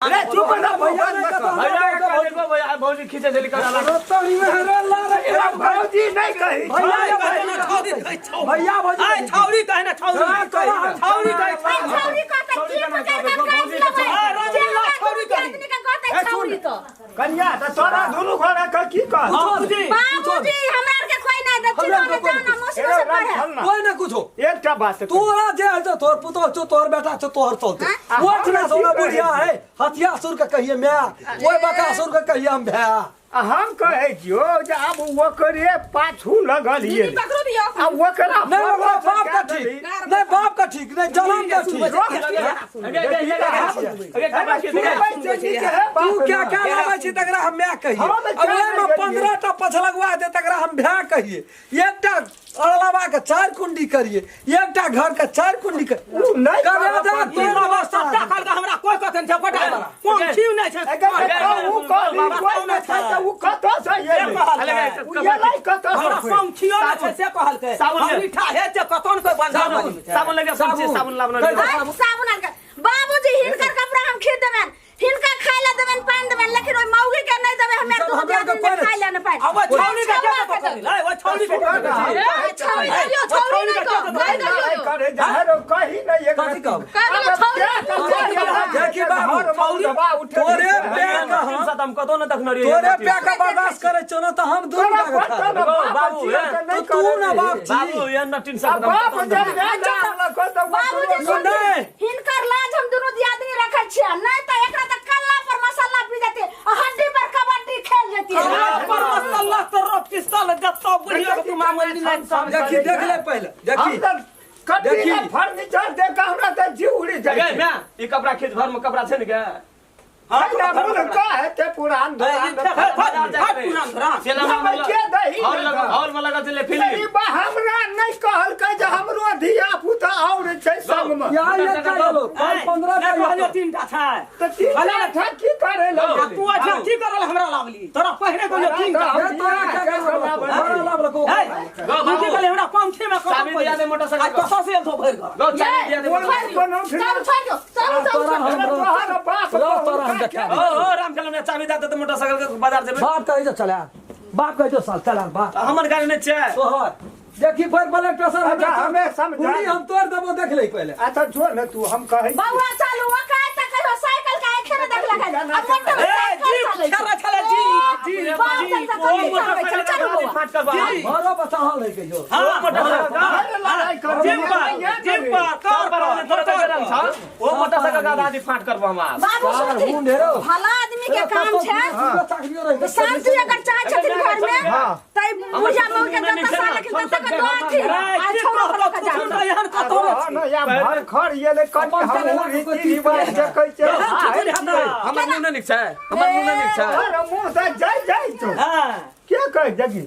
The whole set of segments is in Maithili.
अरे चुप ना भैया भैया नहीं कहता भैया के कहले गो भैया भौजी खींचे देली कर अलग तोरी में हरा ला रहे ए, भौजी नहीं कही भैया भैया भौजी ना छौरी कहै छौ भैया भौजी आइ छौरी कहै ना छौरी हाँ, छौरी छौरी कहै आ छौरी कहतै की पकड़ के काटि लेबै हाँ, राजू जे ला हमरा छौरी दुनू कही। आदमी के कहतै छौरी तो कन्या तऽ तोरा दुनू घरे के की कह बाबूजी बाबूजी हमरा आर के कोई नहीं दै हमरा चिन्ह आरके कोई जाना नहीं। मौसी ए, से राम पढ़े चल ना। कोई ना कुछो एकटा बात तोरा जे है तोहर पुतोह छौ तोहर बेटा छौ तोहर चलते हाँ? ओठना सोना बुढ़िया है हथिया सुर के कहिए मैं ओए बका सुर के कहिए हम भैया आ हम कहै छियौ जे आब ओकरे पाछू लगल ये दीदी पकड़ो दियो आ ओकरा नहीं ओकरा बाप का ठीक नहीं बाप का ठीक नहीं जन्म का ठीक तू क्या क्या लाबै छी तकरा हम my कहिए हम अब क्या ओहिमे कहिए? 15 टा पछलगवा दे तकरा हम भैया कहिए एकटा अड़लवा के चार कुंडी करिए एकटा घर के चार कुंडी कर उ नहीं करे जा करब। तोरा अवस्था सत्ता कहलकै हमरा कोई कथन छै पटा कोन छिउ नहि छै हमरा पंखियो नहि छै से कहलकै साबुन ले। हम मीठा हे छै कतन कोई बंधा साबुन साबुन लगे साबुन लाबना आइ साबुन आन के बाबूजी हिनकर कपड़ा हम खींच देबनि हिनका खाय ला देबनि पानि देबनि लेकिन ओहि मौगी के नहीं देबै हमे सब दुनू हमरा के आदमी कोई ने खाय ला ने पानि अब छौरी के के पकड़ि लै ओ छौरी के के पकड़ि ए, छौरी दियौ छौरी नहीं कह कहि दियौ कथी कहब देखी बाबू, तोरे पे का हम हम कतो न देखने रहियै तोरे पे का बर्दाश्त करे छौ ना तऽ हम दूर का खा बाबू, तो तू ना बाप छी बाबू ये नटिन सब बाबूजी सुन नहीं। हिनकर लाज हम दुनू दियादनी रखै छियै नहीं तऽ एकरा तऽ कल्ला पर मसाला पी जेतै आ हड्डी पर कबड्डी खेल जेतै पर मसल्ला तो रोटी साल जत्ता बुढ़िया के तू मामूली नहीं सब देखी देख ले पहले देखी देखी। फर्नीचर देख के हमरा तऽ जीव उड़ि जाइ गे छै। मैं ई कपड़ा खींच घर में कपड़ा छै ने गे हमरा मोन कहे पुरान धुरान के दही हॉल लगा हॉल में लगा चले फिल्म ई बा हमरा नहि कहलकै जे हमरो धिया पुता और छै संग में यहाँ एकटा गेलो कल 15 टा कहलियो गेलो। तीनटा छै तऽ तीन टा की करे आ लगली तू अच्छा की करल हमरा लावली तोरा पहिने कहलियो तीनटा ये तोरा क्या क्या बड़ा लाभ लगो है तू की कहले हमरा पंखे में कतौ चाबी दिया दे मोटरसाइकिल आ कतौ से एलथो भरि घर गो चाबी दिया दे कोन कोनो चलू छोड़ि दियौ चलू चलू तोरा हम तोहर बाप रह तोरा हम देखा ओ ओ राम खेल में चाबी दे दे मोटरसाइकिल के बाजार जेबै बाप कहे जो चला बाप कहे जो साल चला बाप हमर गाड़ी नहि छै तोहर देखी फिर ब्लड प्रेशर हो अच्छा, हमे समझा पूरी हम तोड़ देबो देख ले पहले अच्छा जो ने तू हम कहै बउआ चलू ओ काहे तऽ कहियो साइकिल के आँखे ने देखलक हन आ मोटर ए साइकिल जीप चलै खेला छै छले जीप जीप बाप जीप चल चल चलबै छै चलू बउआ फाट कर बाहर घरो बचा हल है कहियो हां अरे लड़ाई कर जीप पर जीप पर कार पर मोटर पर ओ मोटरसाइकिल का दादी फाट करबो हम आज बाबू सार सुनथिन हूँ ढेरो। भला आदमी के काम छै चाकरियो रही शांति अगर चाहे छथिन घर में हाँ। तऽ बुढ़िया मौगी के जतऽ साल लेकिन ततऽ के दथिन आ छौड़ा पर लऽ के जाथिन एहन कतौ नहि ना या भर खर ये ले कन हम रीति रिवाज देखै छै हमर मुंह नहि नीक छै हमर मुंह नहि नीक छै अरे मुंह से जाय जाय छौ हां के कह जगी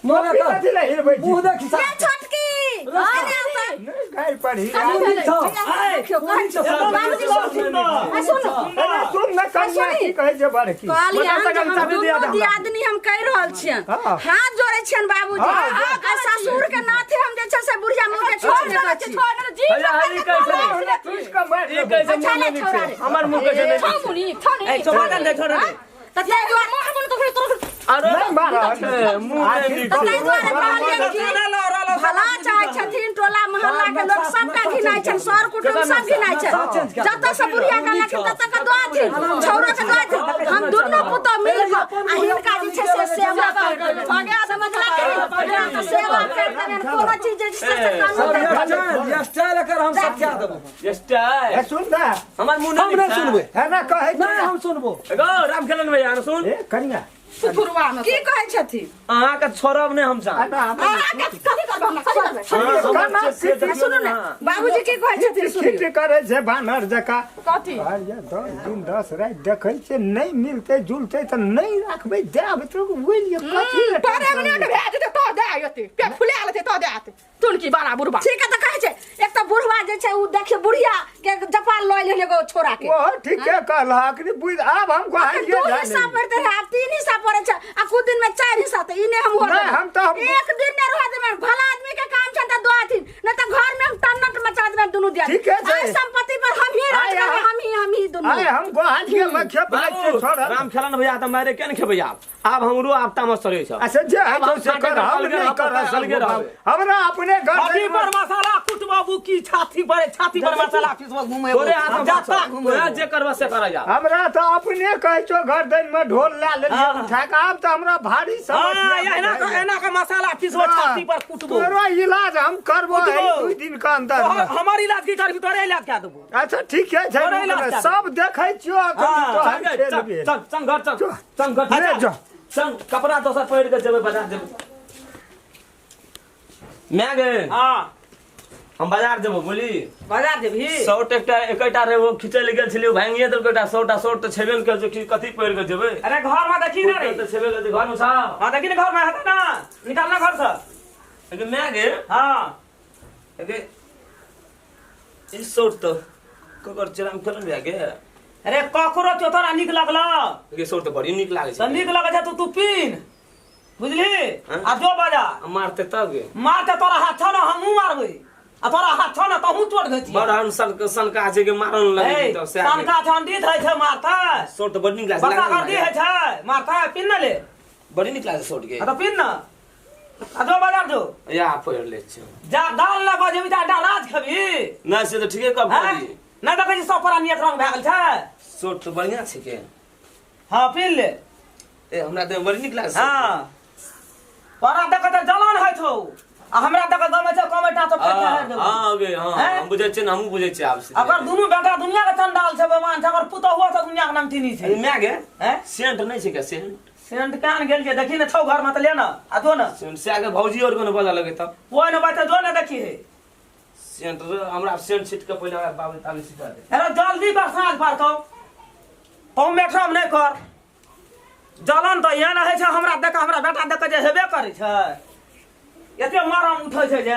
मोरा कथी कर ले हिलबै छी मुंह देखी के छोटकी अरे औता नहि गाय पढ़ी कथी भेलै? छौ। देखियौ, कहै छी। बाबूजी सुनथिन। आ सुनू अरे सुन ने कन्या की कहै छै बड़की कहलियै हम जे मोटरसाइकिल हम चाबी दिया दुनू दे हमरा। दियादनी हम कहि रहल छियनि हाँ। हाथ जोड़ै छियनि बाबूजी हाँ। आ ससुर के नाथे हम जे छै से बुढ़िया मुँह के किछु नहि कहै छी जीप भैया हरी कैसे चूस के मारि ई कैसे अच्छा मुंह ले नहि नीक छौड़ा छै रे। हमर मुंह कैसे नहि छौ नीक छै मुनी छौ ए चौबा दे छोड़ दे तऽ ताहि दुआरे अरे नहि मारह मुंह नहि नीक तऽ छै ताहि दुआरे कहलियनि कि भला चाहै छथिन टोला मोहल्ला के लोक सबटा घिनाइ छनि सर कुटुम सब घिनाइ छनि जतऽ से बुढ़िया के लेकिन ततऽ के दथिन छौड़ो के दथिन हम दुनू पुतोह मिल कऽ आ हिनका जे छै से सेवा कर देबनि समझलखिन तऽ सेवा कर देबनि कोनो चीज जे छै से सब कानून स्टाइल स्टाइल एकर हम सब क्या देबो स्टाइल ए सुन ने हमर मुंह हम नहि नहीं नीक छै सुनबै है ना कहै छै नहीं हम सुनबो गो राम खेलन भैया ने सुन ए कन्या सुथुरवा में की कहै छथिन अहाँ के छोड़ब नहि हम चाह ना हम अहाँ के कथी करबै हमरा कथी करबै केना आ सुनू ने बाबूजी की कहै छथिन सुनियौ खिट करै छै बानर जकाँ कथी कहलियै 10 दिन 10 राति देखै छियै नहि मिलतै जुलतै तऽ नहि राखबै देब तऽ ओहि लिए कथी लए तोरे में नहि भए जेतै तो दे एते पेट फुला लेतै तो दे एते तुनकी बड़ा बुढ़बा ठीक है तऽ कहै छै एक तऽ बुढ़वा जे छै उ देखियौ बुढ़िया के जपान लऽ एलै एगो छोरा के ओहो ठीके कहलहक रे बुझ आब हम अखन कहलियै दू हिस्सा पड़ते रहे आब तीन हिस्सा पड़े छै आ कुछ दिन में चार हिस्सा तऽ ई नहि हम हो नहि, हम तऽ एक दिन नहि रह देबै भला आदमी के काम छै तऽ दो आथिन, नहीं तो घर में हम टन्नट मचा देबै दुनू दिया। ठीके छै। आइ संपत्ति पर हम ही राज आइ करबै, हम ही दुनू। आइ हम गोहाल के मैं खेप बाबू, छोड़। राम खेलन भैया तऽ मारे के ने खेबै आब? आब हमरो आब तामस चढ़ै छै। अच्छा, जे है आब हम से कर, हम अलगे नहीं रहब, कर अलगे रहब। हमरा अपने घर छाती पर मसाला कुटबाबू की? छाती पर, छाती पर मसाला पीसबो घुमे। तोरे हाथ में जाता घुमे। तोरा जे करबह से करऽ जा। हमरा तऽ अपने कहै छौ, घर दिन में ढोल लए लेलियै उठा कऽ, आब तऽ हमरा भारी समस्या। एना के, एना के मसाला पीसबो, छाती पर कुटबो। तोरो इलाज हम करबो। कुटबो। एहि 2 दिन के अंदर में। हमर इलाज की करबी? तोरे इलाज क्या देबो? अच्छा, ठीक है छै। तोरे इलाज कर। सब देखै छियो अखन। हाँ, तोहर चल खेल चल भेल। चल, चल घर चल, चल घर। ले चल। जा। चल, कपड़ा दोसर पहिर के जेबै बाजार जेबै। मैं गे। हाँ। हम बाजार जेबो, बोली। बाजार जेबही? शर्ट एकटा एकेटा रहे, वो खिचै लए गेल छलियै, भांगिए देलकै एकटा शर्ट। आ शर्ट तऽ छेबे ने करै छै कि कथी पहिर के जेबै? अरे, घर में देखी ना रे। तऽ छेबे करै छै घरमे सब। हाँ, देखी ना, घर में हेतै ना, निकालना घर से। लेकिन मैं गे, हाँ। गे, ई शर्ट तऽ ककर चेराम खेलन भए गे? अरे, ककरो छौ, तोरा नीक लगल? गे, शर्ट तऽ बड़ी नीक लागै तऽ छै। नीक लगै छै तऽ तू पीन, बुझली? हाँ? आ जो बाजार। मारते तब गे? मारते, तोरा हाथ छौ ना, हमहूँ मारबै। आ तोरा हाथ छौ ना, तहूँ चोट घची। बड़ हम सन सनका छै के मारन लगै छै तब सएह। सनका ठंडी होइ छै, मारतै। शर्ट तऽ बड़ नीक लागै छै। बरसा लागै गर्दी होइ छै, मारतै। पीन ना ले। बड़ी नीक लागै छै शर्ट गे। आ तऽ पीन ना, आ जो बाजार जो। या, पहिर लै छियै। जा, दाल ना बजेबी तऽ अंडा राज खेबी। नहि, से तऽ ठीके कब हैं? कहलियै। नहि देखै छी, सब प्राणी एक रंग भए गेल छै। शर्ट तऽ बढ़िआँ छै के। हाँ, पीन ले। ए, हमरा तऽ बड़ी नीक लागै छै। हाँ, तोरा देख तऽ जलन होइ छौ आ हमरा देख गमै छै, कमेटा तऽ फेर हारि देबौ। हाँ गे, हाँ। हैं? हम बुझै छियै ने, हमहूँ बुझै छियै आब से। अगर दुनू बेटा दुनिया के चंडाल छै, बेमान छै, अगर पुतहुओ तऽ दुनिया के नमतीनी छै। अरे my गे, हैं? सेंट नहि छै क्या, सेंट? सेंट कान गेल छै, देखी ने, छौ घर में तऽ ले ना आ जो ने। सेंट से आगे भौजी और ने बजा लगे तब। कोई ने बात, जो ने, देखी है। सेंट हमरा सेंट छिट के पहिले हमरा बाबू ताबे छिटा दे। अरे, जल्दी कर, साँझ पड़तौ, कम मेठरम नहि कर। जलन तऽ एहन होइ छै हमरा देख, हमरा बेटा देख जे हेबे करै छै, एते मरम उठै छै जे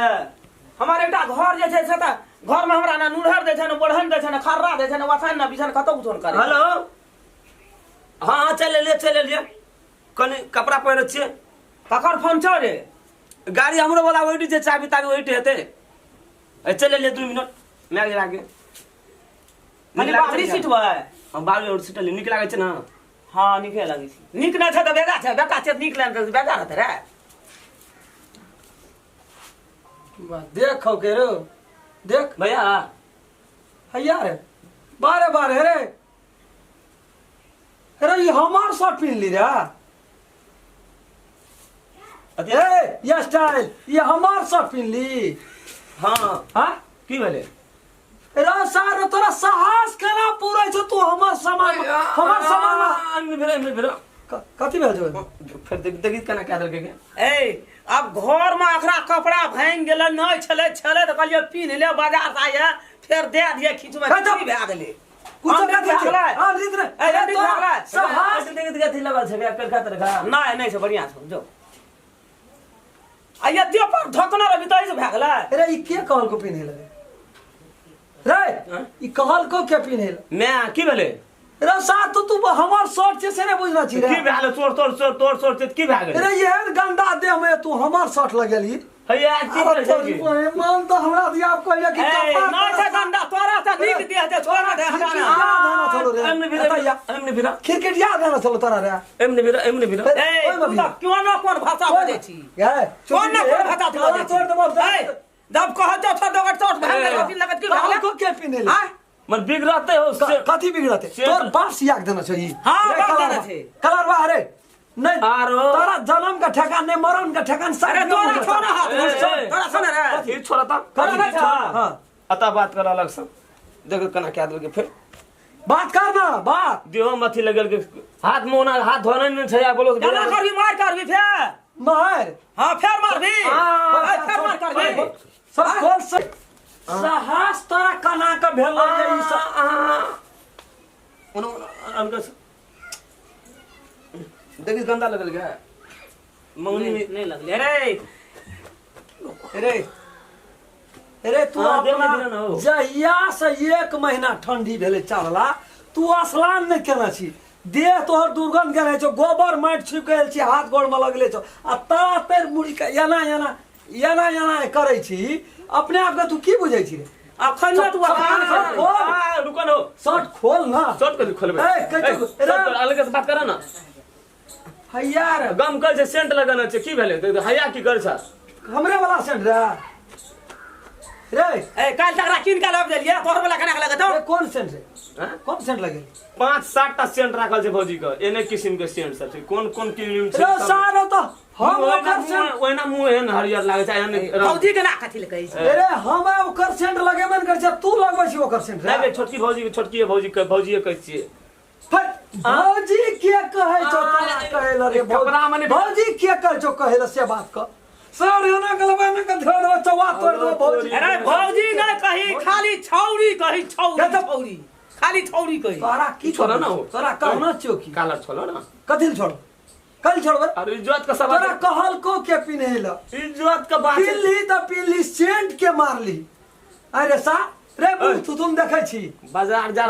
हमर एकटा घर जे छै से तऽ घरमे हमरा ने नूरहर दै छै, ने बोढ़न दै छै, ने खर्रा दै छै, ने ओछाइन, ने बिछान, कतौ कुछो नहि करै। हेलो, हाँ हाँ, चलि एलियै, चलि एलियै, कनि कपड़ा पहिरै छियै। ककर फोन छौ रे? गाड़ी हमरो वाला ओहिठी छै, चाबी ताबी ओहिठी हेतै। ए, चलि एलियै, 2 मिनट my लागे। खाली बाबरी सीटबै। हम बाबरी और सीटलियै, नीक लागै छै ने? हँ, नीके लगै छै। नीक नहि छै तऽ बेजा छै। बेटा छै, नीक लागि तऽ बेजा रहतै रे। देख हौ के रो, देख। भैया। हैया रे, बारे बारे रे, अरे, ई हमार शर्ट पिन्ह ली रे। ए, ये स्टाइल, ये हमार शर्ट पिन्ह ली? हाँ। हाँ? की भेलै? रे सार, तोरा साहस केना पूरै छौ तू हमर सामान, हमर सामान? एहिमे भेलै, एहिमे भेलै। कथी भेल छौ? फेर देख, देखी केना कए देलकै के। ए, आब घर में अखरा कपड़ा भांगि गेलै, नहि छलै, छलै तऽ कहलियै पीन्ह ले, बाजार से आइए फेर दे दिए खींचमे। हे की भए गेलै? कुछो हम कथी भए छै? गेलै? हाँ, रीत रे। ए, रीत तोरा भए गेलै? साहस देखी देखी, कथी लगल छै करखा तरखा? नहि, नहि छै, बढ़िआँ छौ, जो। आ एते पर धकना रहबी तही से भए गेलै। अरे, ई के कहलको पिन्हे लगे रे? ई कहलको के पिन्हे ले? मैं की भेलै? रे सार, तो तू हमर शर्ट छै से नहि बुझना छी रे? की भेलै? चोर तोर चोर तोर चोर छै, की भए गेलै? रे, एहन गंदा देह में तू हमर शर्ट लगेली? हैया, की अरे भेलै छै की? तोरी मन तऽ हमरा दिया कहलियै कि ए, कपार नहि छै गंदा, तोरा से नीक देह छै, छोड़ा दे हमरा। याद है ना छोड़ो रे। एमने भिरा, एतऽ या। एमने भिरा। क्रिकेट याद है ना चलो तोरा रे। एमने भिरा, एमने भिरा। ए, ओहिमे तू भी। तऽ क्यों न कोन भाषा बजै छी? गए कोन न कोन भाषा तू बजै छी? तोड़ देबो। ए, जब कहत जाओ छोड़ दोगे, चोट भए गेल, अथी लगत की भए गेलै? कहलको के पिन्हे ले? आँय? मन बिगड़ते हो से। कथी बिगड़ते? तोर बाप सियाक देना छै ई। हाँ, रे, बाप कलर देने बा। छै। कलर बा रे नहीं। आरो। तोरा जन्म का ठेकान नहीं, मरण का ठेकान सब। अरे, तोरा छौ ना हाथ, ए, ए। तोरा छौ ना रे। ई छोड़ा त। तोरा नहि छौ? हाँ। अतः बात कर अलग से, देखो केना कए देलकै फेर। बात कर ना, बात। देहो में अथी लगल के हाथ में ओना हाथ धोने नहीं छै आ बोलो। केना करबी? मार करबी फेर? मार। हाँ, फेर मारबी। ए, फेर मार करबी। सब खोल से। साहस तोरा कना के भेलो जे ई सब? ओना अलग से देखी, गंदा लगल गया मंगनी में। नहीं लगले रे। रे रे, तू हाँ, देख अपना ले, ना हो। जहिया से एक महीना ठंडी भेलै चढ़ला, तू स्नान नहि केने छी, देह तोहर दुर्गंध केने छौ, गोबर माटि छुपि गेल छी, हाथ गोड़ में लगले छौ आ तड़ा तर मुड़ी के एना एना एना एना करै छी अपने आप के तू की बुझै छी रे अखन तू शर्ट खोल। रुको न शर्ट खोल ना शर्ट कथी खोलबै ए, कथी- ए, शर्ट खोल, अलगे से बात कर ना हैया रे गम कर छै सेंट लगाना छै की भेलै तऽ हैया की कर छ हमरे वाला सेंट रे रे ए काल्हि तक कीन के लाबि देलियै तोहर वाला केना के लगेतौ रे कोन सेंट रे हैं? कोन सेंट लगे पाँच सात टा सेंट राखल छै भौजी के एने किसिम के सेंट सब छै कोन कोन क्रीम छै रे सब। सारो तो हम ओहिना ओकर सेंट ओहिना मुँह एहन हरियर लागै छै एहन रंग। भौजी के ना कथी ले कहै छै अरे हम ओकर सेंट लगेबे ने करै छै तू लगबै छी ओकर सेंट रे नहि नहि छोटकी भौजी के छोटकी भौजी के भौजीए कहै छियै फिर भौजी के कहै छौ तोरा कहै ल रे कपड़ा मने- भौजी के कहै छौ कहै ल से बात कर सर एना के लबे ने के धर देबो चौवा तोड़ देबो भौजी अरे भौजी नहि कही खाली छौरी कही छौरी छौरी खाली छौरी कही तोरा की छोड़ो ना हो। तोरा कहना छियो की कालर छोड़ो ना कथी ले छोड़ो कल छोड़बे अरे इज्जत का सवाल तोरा कहल को के पिन्हे ल इज्जत का बात पी ली त पी ली सेंट के मारली अरे सा रे तू तुम देखै छी बाजार जा